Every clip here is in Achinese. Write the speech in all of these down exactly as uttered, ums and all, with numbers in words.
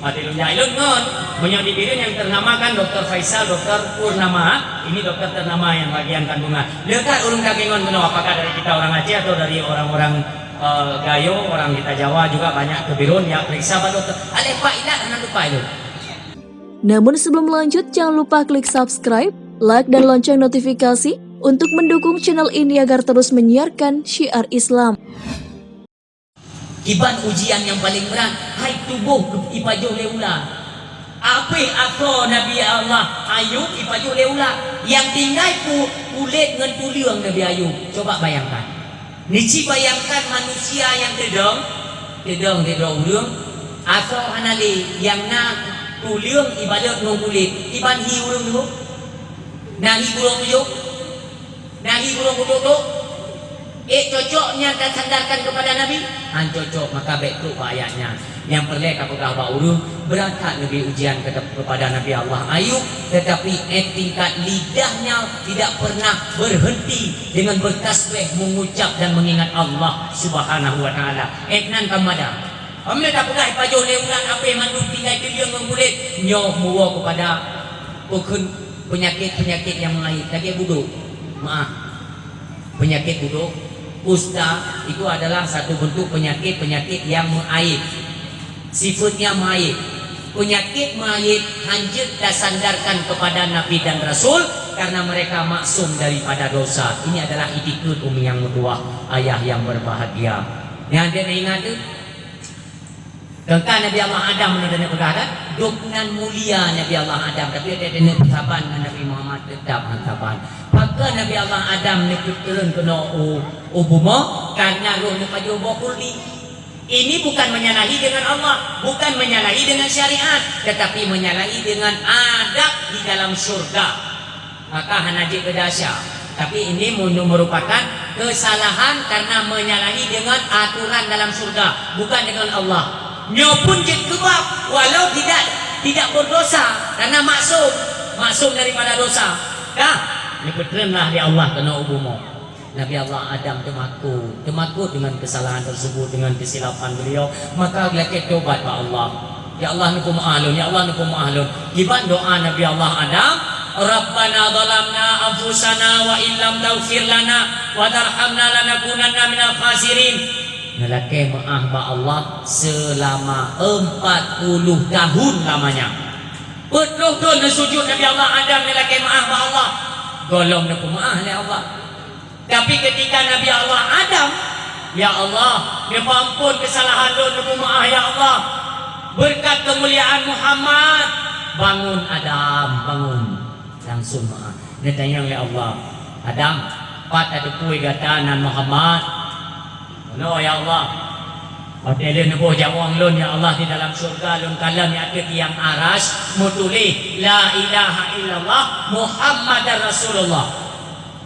Mati lôn jai lôn ngon, meunyoe di Bireuen nyang ternama kan Doktor Faisal, Doktor Purnama, ini dokter ternama yang bagian kandungan. Le that ureueng ka ngon keunoe, apakah dari kita orang Aceh atau dari orang-orang, eh, Gayo, orang kita Jawa juga banyak ke Bireuen, ya, periksa bak dokter. Aleh Pak Ilat, hana lupa itu. Namun sebelum lanjut, jangan lupa klik subscribe, like, dan lonceng notifikasi untuk mendukung channel ini agar terus menyiarkan syiar Islam. Kiban ujian nyang paleng brat, hai tuboh ipajoh lé ulat. Abéh asoe Nabi Allah Ayub ipajoh lé ulat. Nyang tinggai pu-, kulét ngon tuleueng Nabi Ayub. Coba bayangkan. Neuci bayangkan manusia nyang teudong, teudong sidroe ureueng, asoe hana lé, nyang na tuleueng ibadat ngon kulét, kiban hi ureueng nyoe. Na hi gurong tujoh? Na hi gurong kutok-tok? Ék cocok nyan tasandarkan kepada Nabi? Han cocok, maka bék trok bak ayat nyan. Nyang peureulée kapeugah bak ureueng, brat that neubri ujian ke-, kepada Nabi Allah Ayub, tetapi ék tingkat lidahnya tidak pernah berhenti dengan bertasbih, mengucap dan mengingat Allah Subhanahu wa Taala. Ék nan ka mada. Apabila tapeugah ipajoh lé ulat, abéh mandum tinggai tuleueng ngon kulét, nyoe meuwoe kepada peukheun penyakit-penyakit nyang meuaéb, lagée budok. Maah. Penyakit budok, kusta, itu adalah satu bentuk penyakit-penyakit yang meuaéb. Sifatnya meuaéb. Penyakit meuaéb hanjeuet tasandarkan kepada Nabi dan Rasul karena mereka maksum daripada dosa. Ini adalah itikeuet umi nyang meutuwah, ayah yang berbahagia. Nyang deuek ingat tu, Teuka Nabi Allah Adam nyoe tapeugah kan? Gobnyan mulia Nabi Allah Adam, tapi watée taneuk peusaban ngon Nabi Muhammad teutap han saban. Pakon Nabi Allah Adam neupeutreun keunoe u, u bumoe? Karena roh neupajoh boh khuldi. Ini bukan menyalahi dengan Allah, bukan menyalahi dengan syariat, tetapi menyalahi dengan adab di dalam syurga. Maka hana jeuet keu desya. Tapi ini menu-, merupakan kesalahan karena menyalahi dengan aturan dalam syurga, bukan dengan Allah. Nyoe pun jeuet keubab, walau tidak, tidak berdosa, karena maksum, maksum daripada dosa. Kah? Neupeutreun lah lé Allah keunoe u bumoe. Nabi Allah Adam teumakot, teumakot dengan kesalahan tersebut, dengan kesilapan beliau, maka geulakée tobat bak Allah. Ya Allah, neupeumeu'ah lôn, ya Allah, neupeumeu'ah lôn. Kiban doa Nabi Allah Adam, "Rabbana zalamna anfusana wa illam taghfir lana wa tarhamna lanakunanna minal khasirin." Neulakée meu'ah bak Allah selama empat puluh tahun lamanya. Peuet ploh thon neusujut Nabi Allah Adam neulakée meu'ah bak Allah. Gohlom neupeumeu'ah lé Allah. Tapi ketika Nabi Allah Adam, "Ya Allah, neupeuampon keusalahan lôn, neupeumaah, ya Allah. Beureukat keumuliaan Muhammad, bangun Adam, bangun." Langsung maah. Neutanyong lé Allah, "Adam, pat tateupeue gata nan Muhammad?" "Nyoe, ya Allah, watée lheueh neuboh jawong lôn, ya Allah, di dalam syurga lôn kalon di ateueh tiang Arasy meutuléh, 'La ilaha illallah Muhammadar Rasulullah.'"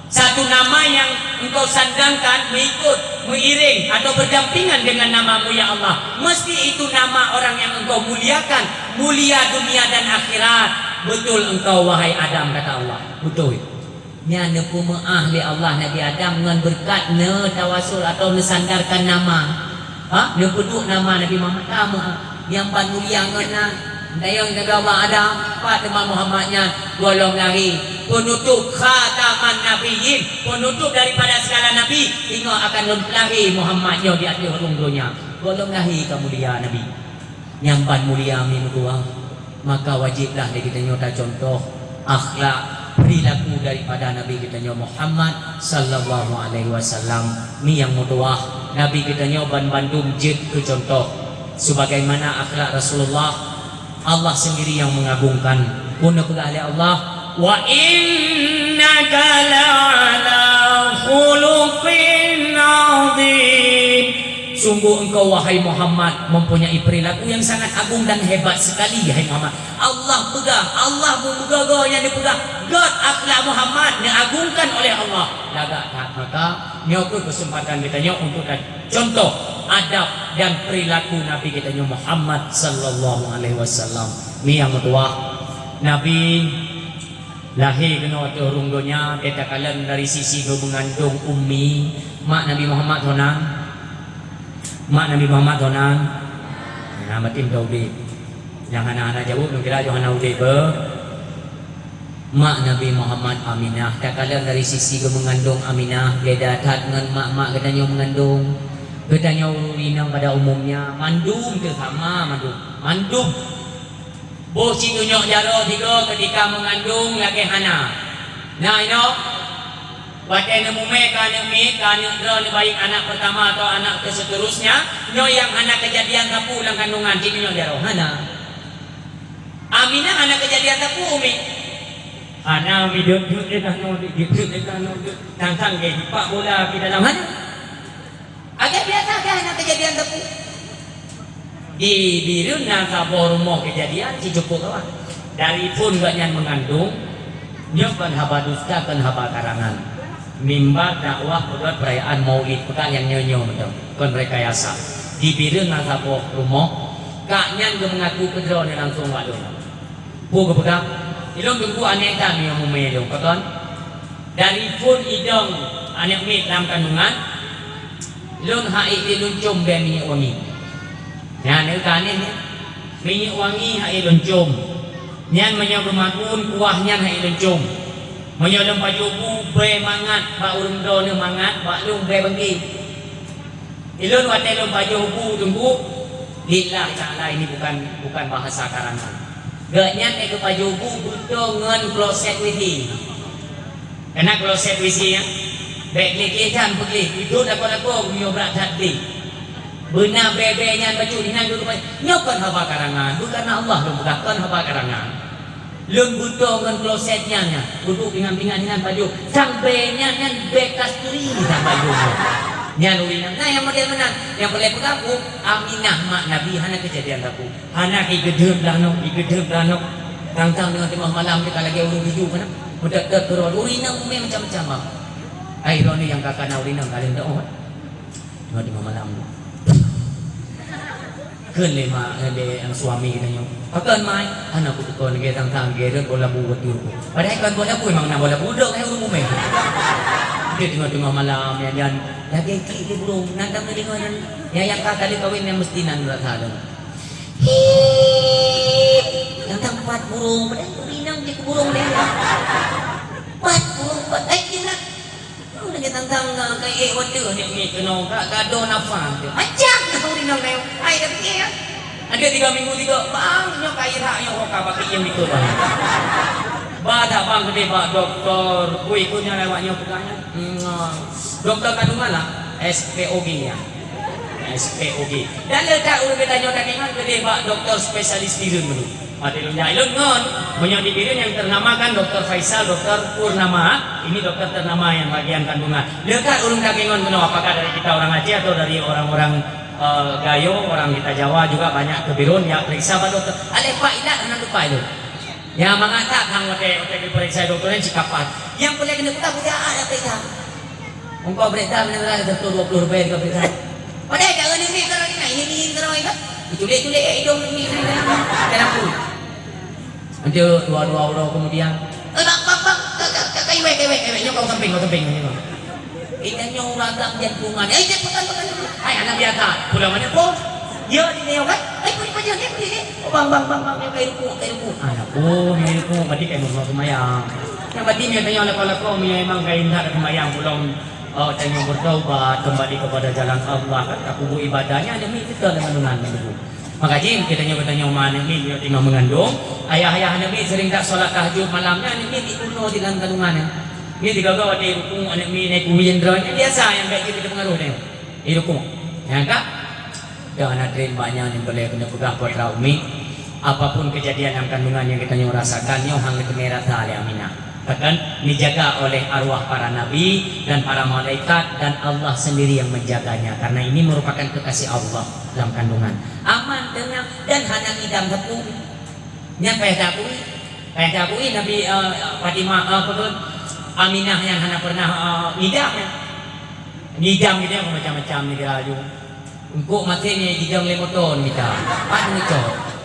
Satu nama yang Engkau sandarkan, mengikut, meiring, atau berdampingan dengan nama-Mu, ya Allah. Mesti itu nama orang yang Engkau muliakan, mulia dunia dan akhirat. Betul engkau, wahai Adam, kata Allah. Betul. Nyan neupeumeu'ah lé Allah Nabi Adam ngon beureukat neutawasul atau neusandarkan nama. Ha? Neupeuduek nama Nabi Muhammad, ka meu'ah. Nyang ban mulia ngon na. Neutanyong Nabi Allah Adam, pat teuma Muhammad nyan, gohlom lahé. Penutup khataman nabiyyin, penutup daripada segala nabi, singoh akan lôn lahé Muhammad nyoe di ateueh rhueng donya. Gohlom lahé ka mulia Nabi. Nyang ban mulia mi meutuwah, maka wajéb lah lé geutanyoe tacontoh akhlak, perilaku daripada Nabi geutanyoe Muhammad sallallahu alaihi wasallam. Mi nyang meutuwah, Nabi geutanyoe ban bandum jeuet keu contoh. Sebagaimana akhlak Rasulullah, Allah sendiri yang mengagungkan. Pun neupeugah lé Allah, "Wa innaka la'ala khuluqin 'adzim." Sungguh engkau, wahai Muhammad, mempunyai perilaku yang sangat agung dan hebat sekali, hai Muhammad. Allah peugah, Allah meumeugoe-goe nyang neupeugah, göt akhlak Muhammad neuagungkan oleh Allah. Lagak that maka, nyoe kheueh keuseumpatan geutanyoe untuk tacontoh adab dan perilaku Nabi geutanyoe Muhammad sallallahu alaihi wasallam. Mi nyang meutuwah, Nabi lahé keunoe ateueh rhueng donya, takalon dari sisi geumeungandong ummi, mak Nabi Muhammad ho nan. Mak Nabi Muhammad ho nan. Nah, matin taubi. Nyang hana-hana jaweueb, ngon kira jih hana udeb, beuh. Mak Nabi Muhammad, Aminah, takalon dari sisi geumeungandong Aminah beda that ngon mak-mak geutanyoe meungandong. Geutanyoe ureueng inong pada umumnya, mandum teuh sama, mandum. Mandum. Boh cit tunyok jaroe sigoe keutika meungandong lagèe hana. Na inoe, watèe neumumè keu aneuk miet, keu aneuk droeneuh, baik anak pertama atau anak keseterusnya, nyoe nyang hana keujadian sapeue lam kandungan, cit tunyok jaroe. Hana. Aminah hana keujadian sapeue, Umi. Hana, Umi, deuek-deuek lé kah nyoe, deuek-deuek lé kah nyoe, deuek. Sang-sang gèt jipak bola di dalam, hana. Agak biasa, agak hana keujadian sapeue. Di Bireuen na saboh rumoh keujadian, si cukup kawan. Dari phôn gobnyan meungandong, nyoe kon haba dusta, kon haba karangan. Mimbar dakwah peugöt perayaan Maulid, peugah nyang nyoe-nyoe mantong, kon rekayasa. Di Bireuen na saboh rumoh, kak nyan geumeungaku keu droeneuh langsong bak lôn. Peue geupeugah, "Ilôn teungku aneuk tan nyang mumè lôn, pakon? Dari phôn idong aneuk miet lam kandungan, lôn ha'ék lôn com bèe minyeuk wangi." Nyan ka aneuk nyan. Minyeuk wangi ha'ék lôn com. Nyan meunyoe geumakun kuah nyan ha'ék lôn com. Meunyoe lôn pajoh bu bèe mangat bak ureueng droeneuh mangat, bak lôn bèe beungéh. Ilôn watèe lôn pajoh bu teungku, lillahi ta'ala ini bukan, bukan bahasa karangan. Gobnyan lé geupajoh bu beutôi ngon kloset WC. Kana kloset WC nyan, bèk gleh-gleh that peugleh, udép lakoe-lakoe meunyoe brat that gleh. Beuna bèe-bèe nyan bacut inan geupajoh. Nyoe kon haba karangan, bukan Allah lôn peugah, kon haba karangan. Lôn beutôi ngon kloset nyan, nyan. Udép pingan-pingan inan pajoh. Sang bèe nyan, nyan bèe kasturi sang pajoh nyan. Nyan ureueng inong. Na nyang model meunan. Nyang peureulèe peugah, "Oh, Aminah mak Nabi hana keujadian sapeue. Hana geugeudeueng blah nyoe, geugeudeueng blah nyoe." Tang-tang deungon teungoh malam teuka lagèe ureueng tujoh keunan. Meutot-tot keudroe. Ureueng inong umè macam-macam, Bang. Ai, droeneuh nyang ka kana ureueng inong ka lheueh teuôt. Teungoh-teungoh malam. Kheun lé ma, lé suami geutanyoe, "Pakon, Mai?" "Hana kupeukon, lagèe tang-tang, lagèe rhot boh labu bak tiep." Padahai kon boh labu, memang na boh labu, dok hai ureueng mumè. Di teungoh-teungoh malam, nyan, nyan, lagèe klik lé burông, nan dang deungoe nyan, nyang, nyang ka kali kawin nyan meusti nan rasa dong. Hip! Tang-tang pat burông, padahai ureueng inong jih keu burông lé. Pat burông, pat, eh, ingat. Lagèe tang-tang, eh, ka ék watèe aneuk miet keunoe, ka gadôh nafah. Macam na ureueng inong nyoe. Hai, dak piké, ya? Adak tiga minggu tiga, "Bang, nyoe ka irhak nyoe, ka bak iem itu, Bang." Ba dak, Bang, keudéh bak dokto, bui ku nyan lewat nyoe peugah nyan. Hmm, dokto kandungan lah, S P O G ya. S P O G. Dan le that ureueng geutanyoe takingon keudéh bak dokto spesialis Bireuen meunyoe. Padahai lôn jak ilôn ngon, meunyoe di Bireuen nyang ternama kan Doktor Faisal, Doktor Purnama, ini dokter ternama yang bagian kandungan. Le that ureueng takingon keunoe, apakah dari kita orang Aceh atau dari orang-orang, eh, Gayo, orang kita Jawa juga banyak ke Bireuen, ya, periksa bak dokter. Alèh Pak Ilat hana lupa ilôn. Ya, mangat that kang watèe, watèe diperiksa dokter nyan cikapat. Nyang peureulèe keuneuk peugah, peugah, ah, ya, peugah. Ongkos beurita meunyoe seratus dua puluh ribèe ka peugah. Padahai ka ngon ini, kalau ini, ini, ini, kalau ini, kan? Diculik-culik, eh, idong ini, ini, ini, dalam perut. Nanti dua, dua uroe kemudian, "Eh, bang, bang, bang, ka, ka, ka, ka iwèh, ka iwèh, ka iwèh, nyoe kau samping, kau samping, nyoe." Kita nyoe ureueng agam jantungan. Eh, jantungan, bukan, bukan. Hai, anak biasa. Pulang mana pun? Ya, di nyoe kan? Eh, pergi, pergi, pergi, pergi. Oh, bang, bang, bang, bang, nyoe kai rukuk, kai rukuk. Anak pun, kai rukuk, berarti kai mau seumayang. Yang berarti nyoe tanya lakoe-lakoe, nyoe memang kai intat seumayang, pulang. Oh, tanyoe bertaubat kembali kepada jalan Allah, kan? Ka kubu ibadahnya ada ni kita dengan dengan dulu. Maka jim kita nyoe, kita nyoe mana ni, nyoe imam mengandung. Ayah-ayah aneuk miet sering tak solat tahajud malamnya, aneuk miet di kuno di dalam kandungan. Ni tiga-tiga ada rukuk, aneuk miet naik kuyen droe. Ini biasa yang kayak gitu pengaruh dia. Di rukuk. Ya kan? Dan hadirin banyak yang boleh kena pegang putra umi. Apapun kejadian dalam kandungan yang kita nyoe rasakan, nyoe hang teumé rasa lé Aminah. Bahkan dijaga oleh arwah para nabi dan para malaikat dan Allah sendiri yang menjaganya, karena ini merupakan kekasih Allah dalam kandungan. Aman, tenang, dan hana ngidam sapeue. Nyan payah takui, payah takui Nabi, eh, Fatimah, eh, apa tu, Aminah nyan hana pernah, eh, ngidam nyan. Ngidam gitu macam-macam ni dia aju. Engkok maté ni gidong lé moto ni mita. Pat ngicok.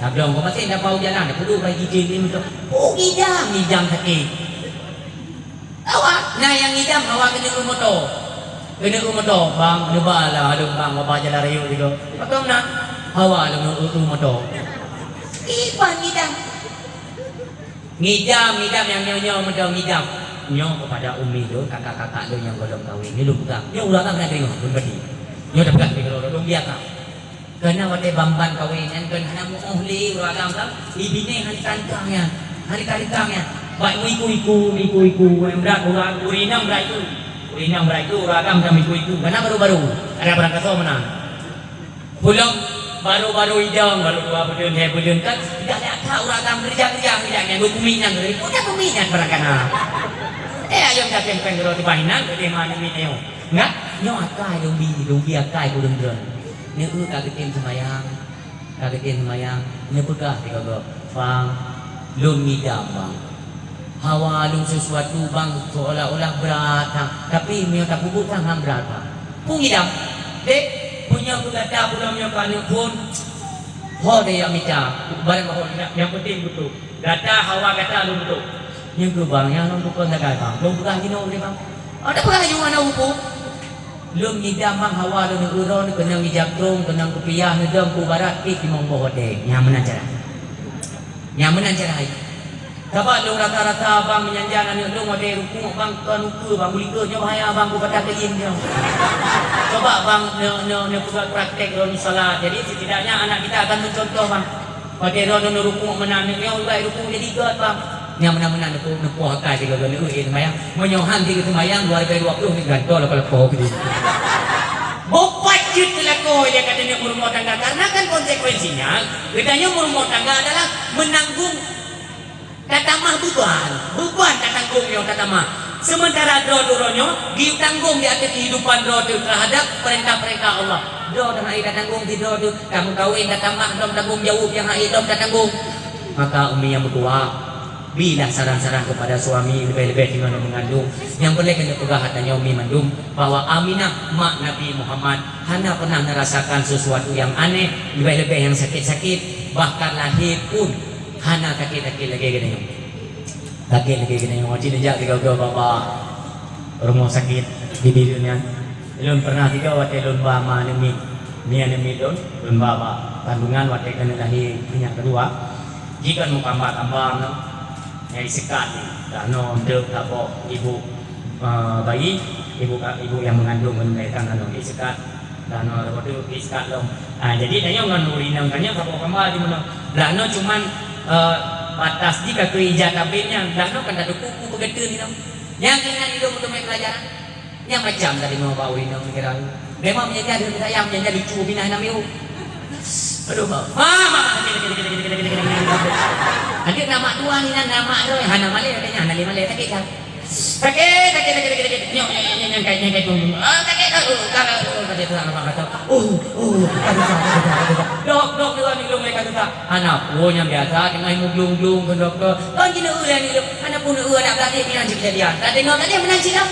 Sablong ko maté dah bau jalan, dah puduk bai gidong lé moto. Oh, gidong, gidong sakit. Awak, nah yang gidong awak kena urus moto. Kena urus moto, bang, neuba lah, aduh bang, baba jalan rayuk gitu. Betul nak? Hawa lu urus moto. Pan ngidam. Ngidam, ngidam nyang nyoe-nyoe meudong ngidam. Nyoe kepada umi lôn, kakak-kakak lôn nyang gohlom kawin. Nyoe lôn peugah. Nyoe ureueng agam na deungoe, lôn badi. Nyoe tapeugah lé keudroe lôn biasa. Keunan watèe ban-ban kawin nyan keunan hana muoh lé ureueng agam kan. Ibinéh hana tantang nyan. Hana tantang nyan. Bak meuiku-iku, meuiku-iku, meuiku-iku, ureueng inong brat iku. Ureueng inong brat iku, ureueng agam ka meuiku-iku. Keunan baru-baru. Ada barang kasoe meunan. Pulang baru-baru idong, baru dua buleuen, lhèe buleuen kan, dah lheueh that ureueng agam keureuja-keureuja nyan, nyan geukuminan, geukuminan barang kana. Eh, ayam dah pèng-pèng keudroe teubahi nan, keudeh ma aneuk miet nyoe. Ngat, nyoe akai lôn bi, lôn bi akai ureueng droen. Nyoe ka geutem seumayang, ka geutem seumayang, neupeugah sigoe-goe, "Bang, lôn ngidam, Bang." Hawa lôn sesuatu bang seolah-olah brat that, tapi meunyoe tapeubuet sang han brat that. Peue ngidam? Dek, peue nyoe keu gata pulang nyoe keu aneuk phon? Ho deh nyang mita, barang ho nyang, nyang penting beutôi. Gata hawa gata lôn beutôi. Nyoe keu bang, nyang lôn pukon sagai bang. Lôn peugah jinoe deh bang. Oh, tapeugah jinoe hana hukôm. Lôn ngidam bang hawa lôn neuuron, keunong ijab trong, keunong kupiah, neudong ku barat, pih timong boh watèe. Nyang meunan cara. Nyang meunan cara hai. Sabab lôn rasa-rasa bang meunyan jan aneuk lôn watèe rukuk bang kon ukeue bang, ulikeu nyoe bahaya bang, ku patah keuieng nyoe. Coba bang neu-, neu-, neupeugah praktek droeneuh salat. Jadi setidaknya anak kita akan mencontoh bang. Watèe droeneuh neurukuk meunan aneuk nyoe, ubat rukuk jadi göt bang. Nyang meunan-meunan neupeugah akai sigoe-goe neuh seumayang. Meunyoe han sigoe seumayang dua ribu dua puluh ni gantoe lakoe-lakoe keudeh. Boh pat jeuet teulakoe ilèe ka tanyoe meurumoh tangga, karena kan konsekuensinya geutanyoe meurumoh tangga adalah menanggung tatamah beban, beban tatanggong nyang tatamah. Sementara droe teuh uroe nyoe geutanggong di ateueh kehidupan droe teuh terhadap perintah-perintah Allah. Droe teuh hana tatanggong sidroe teuh, ka meukawen tatamah lom tanggong jaweueb nyang hana lom tatanggong. Maka umi nyang meutuah, bilah saran-saran kepada suami, leubeh-leubeh deungon nyang meungandung. Nyang peureulèe keuneuk peugah ata nyoe umi mandum, bahwa Aminah mak Nabi Muhammad hana pernah neurasakan sesuatu nyang aneh, leubeh-leubeh nyang sakét-sakét, bahkan lahé pun hana sakét-sakét lagèe geutanyoe. Sakét lagèe geutanyoe, cit neujak sigoe-goe bak rumoh sakét di Bireuen nyan. Lôn pernah juga watèe lôn ba ma aneuk miet, mi aneuk miet lôn, lôn ba bak kandungan watèe keuneuk lahé nyang keudua. Jikon mukamba-kamba nyoe, nyang isekat nyoe, dah nyoe deuek saboh ibu, eh, bayi, ibu ka-, ibu nyang meungandung ngon melahirkan nyoe isekat. Dah nyoe reubot isekat lom. Ah, jadi tanyoe ngon ureueng inong tanyoe saboh kamba di meunoe. Dah nyoe cuman, eh, batas jih ka keu ija tabén nyan. Dah nyoe kan taduku ku peugeuteu nyoe. Nyang keunan ilôn meuteumé pelajaran. Nyang macam tadi mau bak ureueng inong pikiran. Memang meunyan jadi sayang, meunyan jadi lucu, minah nam yuk. Aduh, bang. Ha, ha, ha, adik nama tuan ni, nama tu, hana malé, katanya, hana lé malé, sakit kan? Sakét, sakét, sakét, sakét, sakét. Nyoe, nyoe, nyoe, nyoe, nyang kai, nyang kai pun. Ah, sakét, ah, oh, ka, ka, oh, ka dia tuan apa kata. Oh, oh, ka susah, ka susah, ka susah. Dok, dok, dok, ni lôn ka susah. Hana pun nyang biasa, teungoh meuglung-glung keu dokto. Kon jinoe ureueng ni, hana pun ureueng anak beradik ni, anjing kejadian. Tak dengar tadi menang cina.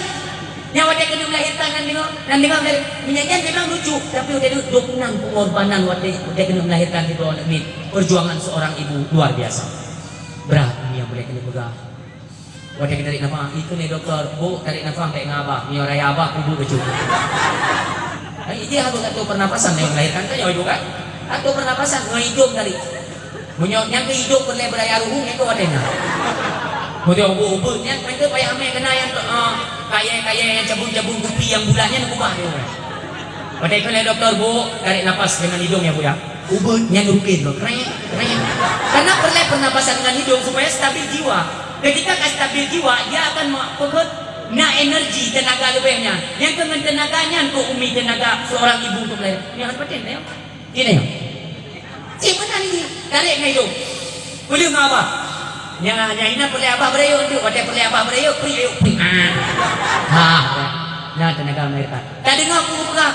Nyang watèe keuneuk melahirkan nan dengar, nan dengar dari. Meunyan memang lucu, tapi watèe dok nan pengorbanan watèe, watèe keuneuk melahirkan sidroe aneuk miet. Perjuangan seorang ibu luar biasa. Berat ni nyang boleh keuneuk peugah. Watèe tarék nafah, ikheun lé dokto, "Bu, tarék nafah bèk ngon abah, meunyoe raya abah kubu bacut." Ai, dia harus atur pernapasan yang melahirkan kan, ya, ibu kan? Atur pernapasan, ngon idong tarék. Meunyoe nyang keu idong peureulèe beuraya ruhueng, nyan keu watèe nyan. Meunyoe ubeuet-ubeuet, nyan, nyan keu payah amai keunan nyang, eh, kayèe-kayèe nyang cabung-cabung kupi nyang bulat nyan, kubah dia. Watèe ikheun lé dokto, "Bu, tarék nafas dengan hidung ya, Bu, ya." Ubeuet nyan rukin lom, krek, krek. Karena peureulèe pernapasan dengan hidung supaya stabil jiwa. Ketika ka stabil jiwa, dia akan ma-, peugöt na energi, tenaga leubeh nyan. Nyang keu ngon tenaga nyan keu umi tenaga seorang ibu untuk melahirkan. Nyan paten, ya. Ini, ya. Cik, mana ni? Tarék ngon hidung. Peuleueh ngon abah. Nyang, nyang inan peureulèe abah beurayek tu, watèe peureulèe abah beurayek, pui, ayek, pui. Ah. Ha. Nah, tenaga melahirkan. Tadeungoe peue geupeugah,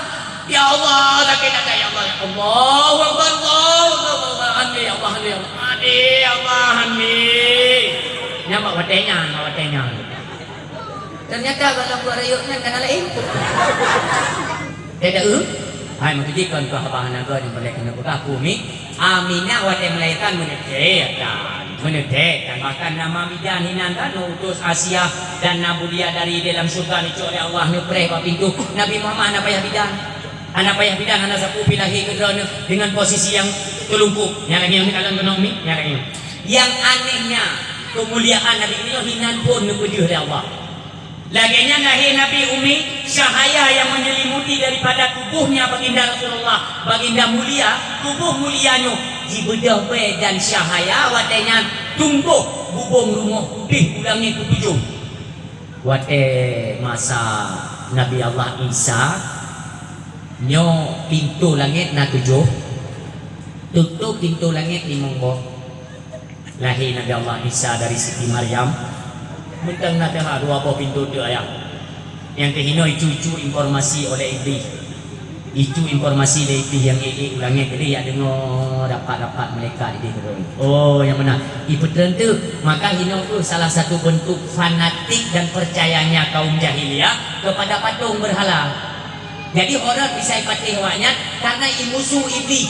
"Ya Allah, sakét that, ya Allah, ya Allahu Akbar, Allahu Akbar, Allahu Akbar, ampôn, ya Allah, ampôn, ya Allah, ampôn, ya Allah, ampôn." Nyan bak watèe nyan, bak watèe nyan. Ternyata dalam buah rayek nyan kana laén. Tidak, eh? Hai, meutuji kon keu haba hana gét nyang boleh keuneuk peugah keu umi. Aminah watèe melahirkan meuneutek tan, meuneutek tan. Bahkan na ma bidan hinan kan, na utus Asiah dan na bulia dari dalam syurga neucok lé Allah, neupreh bak pintoe. Nabi Muhammad hana payah bidan. Hana payah bidan, hana sapeue pi lahé keu droeneuh dengan posisi nyang Teulungkup. Nyang lagèe nyoe kalon keunoe mi, nyang lagèe nyoe. Nyang anehnya, keumuliaan Nabi nyoe hinan phon neupeujeuet lé Allah. Lagèe nyan lahé Nabi Umi, cahaya yang menyelimuti daripada tubuhnya Baginda Rasulullah, Baginda mulia, tubuh mulia nyoe jibeudôh bèe dan cahaya watèe nyan tumboh bubông rumoh udeh u langèt keutujoh. Watèe masa Nabi Allah Isa, nyoe pintoe langèt na tujoh, tutôp pintoe langèt limong boh. Lahé Nabi Allah Isa dari Siti Maryam, mantong na teuhah dua boh pintoe teuk ayah. Nyang keuh inoe icu-icu informasi oleh Iblih. Icu informasi lé Iblih nyang ék-ék u langèt, jadi jak deungoe rapat-rapat malaikat idéh turun. Oh, nyang meunan. Ipeutreun teuk, maka inoe kheueh salah satu bentuk fanatik dan percayanya kaum jahiliyah kepada patung berhala. Jadi, Herod bisa ipatéh awaknyan karena imusu Iblih,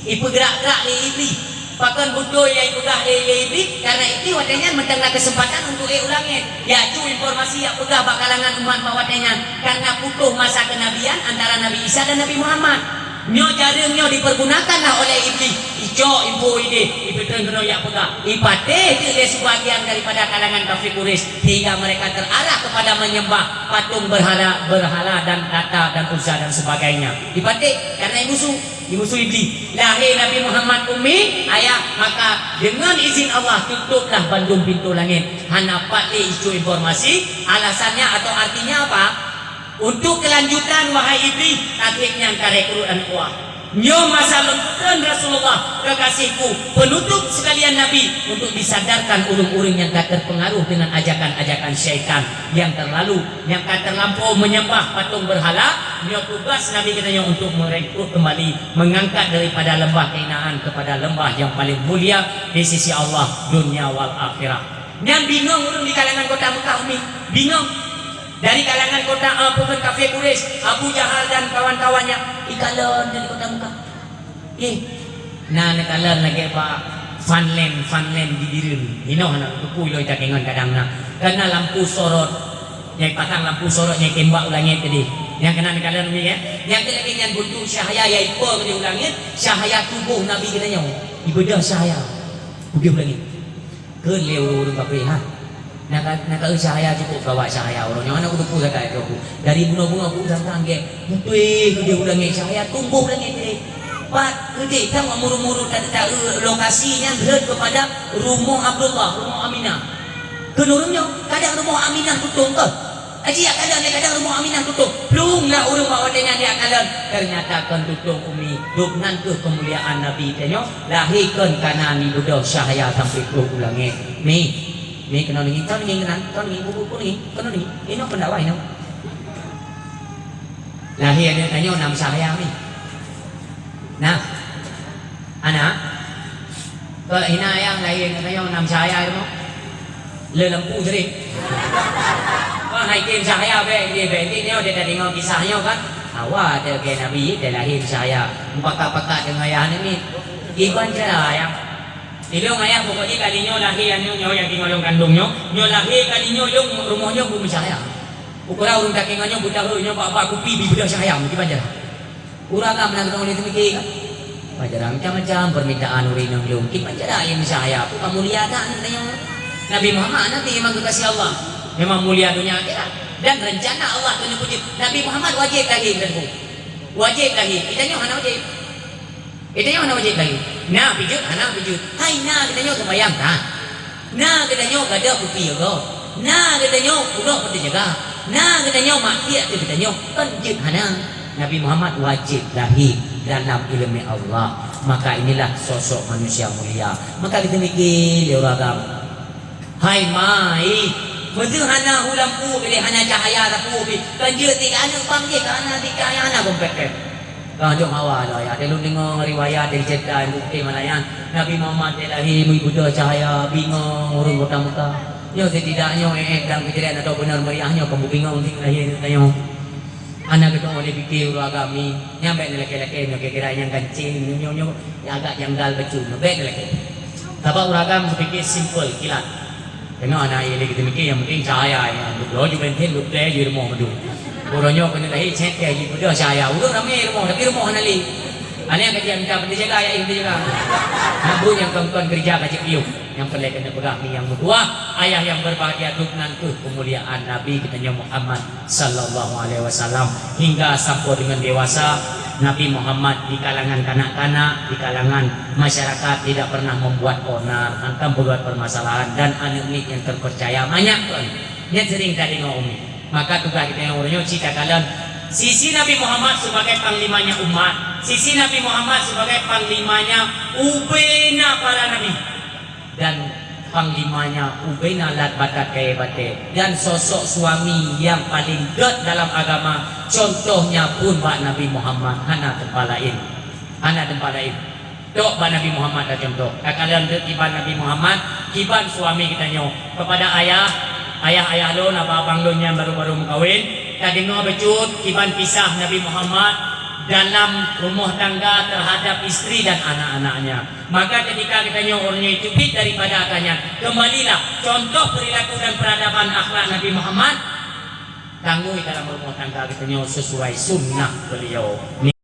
ipeugrak-grak lé Iblih. Pakon beutôi nyang ipeugah lé, lé Iblih? Karena Iblih watèe nyan mantong na keuseumpatan untuk ék u langèt. Icu informasi jak peugah bak kalangan umat bak watèe nyan, karena putôh masa kenabian antara Nabi Isa dan Nabi Muhammad. Nyoe jareueng nyoe dipergunakanlah oleh Iblih. Icok info idéh, ipeutreun keunoe jak peugah. Ipatéh teuk lé sebagian daripada kalangan kafir Quraisy, sehingga mereka terarah kepada menyembah patung berhala, berhala dan Lata dan Uzza dan sebagainya. Ipatéh karena imusu. Imusu Iblih. Lahé Nabi Muhammad Ummi, ayah, maka deungon izin Allah tutuplah bandum pintoe langèt. Hana pat lé icu informasi, alasannya atau artinya apa? Untuk kelanjutan, wahai Iblih, akhirnya ka rekrut aneuk buah. Nyoe masa lôn peutreun Rasulullah, kekasihku, penutup sekalian Nabi, untuk disadarkan ureueng-ureueng nyang ka terpengaruh dengan ajakan-ajakan syaitan yang terlalu, nyang ka terlampau menyembah patung berhala. Nyoe tugas Nabi geutanyoe untuk merekrut kembali, mengangkat daripada lembah kehinaan kepada lembah yang paling mulia di sisi Allah, dunia wal akhirah. Nyan bingong ureueng di kalangan kota Mekah, Umi. Bingong. Dari kalangan kota, eh, peue kheun, kafé Quraisy, Abu Jahal dan kawan-kawannya, ikalon dari kota Mekah. Ih, na neukalon lagèe bak Fanland, Fanland di Bireuen. Inoe hana teupeu lôn takengon kadang na. Kana lampu sorot. Nyang pasang lampu sorot nyang tembak u langèt tadi. Nyang kana neukalon, Umi, ya. Nyang keu lagèe nyan bentuk cahaya nyang ipo keudéh u langèt, cahaya tuboh Nabi geutanyoe. Ibeudôh cahaya. Udeh u langèt. Kheun lé ureueng-ureueng kafé, ha. Na ka, na ka eu cahaya cukôp keu awak cahaya uroe nyoe, hana kuteupeu sagai keu ku. Dari bunoe-bunoe ku sangka gèt, beutôi keudéh u langèt cahaya, tuboh langèt jih. Pat keudéh, tan muru-muru ta-, ta-, eu lokasi nyan rhot keupada rumoh Abdullah, rumoh Aminah. Kheun ureueng nyoe, kadang rumoh Aminah tutong keuh. Aji jak kalon lé kadang rumoh Aminah tutong. Plueng na ureueng bak watèe nyan jak kalon. Ternyata kon tutong Umi. Dum nan keuh keumuliaan Nabi tanyoe. Lahé kon kana ibeudôh cahaya sampoe troh u langèt. Mi, mi keunoe deungi, keunoe deungi keunan, keunoe deungi, bubu, keunoe deungi, keunoe deungi. Inoe pendakwah inoe. Lahé aneuk tanyoe nam cahaya mi. Nah. Aneuk. Keu hina nyang lahé aneuk tanyoe nam cahaya rumoh. Le lampu jri. Wah, hai tem cahaya bèk, bèk, bèk. Inti nyoe, dia tadi ngon kisah nyoe kan. Awai teuh keu Nabi, dia lahé cahaya. Mupakat-pakat deungon ayah aneuk miet. Iban cara ayah. Ilôn ayah pokok jih kali nyoe lahé aneuk nyoe nyang tinggai lôn kandông nyoe, nyoe lahé kali nyoe ilôn rumoh nyoe beucahya. Ukeura ureueng takengon nyoe beutahe nyoe bak-bak kupi bi beudôh cahya meukiban jalan. Ureueng agam na geudong lé teumiki kan? Pajaran macam-macam permintaan ureueng inong lôn. Kiban jalan nyang cahya, peue ka mulia that aneuk tanyoe. Nabi Muhammad Nabi memang geukasih Allah. Memang mulia dunia akhirat. Dan rencana Allah keuneuk peujeuet. Nabi Muhammad wajéb lahé dan bu. Wajéb lahé. Geutanyoe hana wajéb. Geutanyoe hana wajéb lagi. Na peujeuet, hana peujeuet. Hai na geutanyoe seumayang that. Na geutanyoe gadôh kupi jaga. Na geutanyoe uroe peunteujaga. Na geutanyoe maksiat keu geutanyoe. Kon jeuet hana. Nabi Muhammad wajéb lahé dalam ileumèe Allah. Maka inilah sosok manusia mulia. Maka geutanyoe mikir lé ureueng agam. Hai mai, meuseu hana hu lampu, bile hana cahya lampu pih. Kan jeuet tiga aneuk bang jih, ka hana tiga nyang hana gompet-pet. Ka jok hawa lôn ayah, lôn deungoe riwayat dari cerita bukti malayan. Nabi Muhammad dia lahé meubeudôh cahya, bingong ureueng kota Mekah. Nyoe setidak nyoe, eh, eh, dan kejadian atau benar meriah nyoe, kamu bingong tinggal lahé nyoe. Hana geutanyoe lé pike ureueng agam nyan, bèk neulakèe-lakèe nyoe kira-kira nyang ganceng nyoe, nyoe, nyoe agak janggal bacut nyoe, bèk neulakèe. Sabab ureueng agam geupike simple, kilat. Keunoe hana lé geuteumike, nyang penting cahaya, nyang beudôh ju benteng, ju plè ju rumoh meudôh. Uroe nyoe keuneuk lahé cit keu jibeudôh cahaya, ureueng ramé rumoh, tapi rumoh hana lé. Aneuk ka jiak mita, beujaga, ya, eh, beujaga. Nak buet nyang kon-kon keureuja ka jipiôh. Nyang peureulèe keuneuk peugah mi nyang meutuah, ayah nyang berbahagia, duek nan keuh keumuliaan Nabi geutanyoe Muhammad sallallahu alaihi wasallam. Hingga sampoe deungon dewasa, Nabi Muhammad di kalangan kanak-kanak, di kalangan masyarakat tidak pernah membuat onar, hantom peubuet permasalahan, dan aneuk miet nyang terpercaya manyak kon. Nyan seuring tadeungoe umi. Maka tugaih geutanyoe uroe nyoe cit takalon sisi Nabi Muhammad sebagai panglimanya umat, sisi Nabi Muhammad sebagai panglimanya ubena para nabi, dan panglimanya ubena lat batat kayèe batèe, dan sosok suami nyang paleng gèt dalam agama, contohnya pun bak Nabi Muhammad, hana teumpat laén. Hana teumpat laén. Tok bak Nabi Muhammad tacontoh. Takalon teuk kiban Nabi Muhammad, kiban suami geutanyoe. Keupada ayah, ayah-ayah lôn, abang-abang lôn nyang baru-baru meukawen, tadeungoe bacut kiban kisah Nabi Muhammad dalam rumoh tangga terhadap istri dan anak-anaknya. Maka ketika geutanyoe uroe nyoe teubiet daripada ata nyan, kembalilah contoh perilaku dan peradaban akhlak Nabi Muhammad, tangui dalam rumoh tangga geutanyoe sesuai sunnah beliau.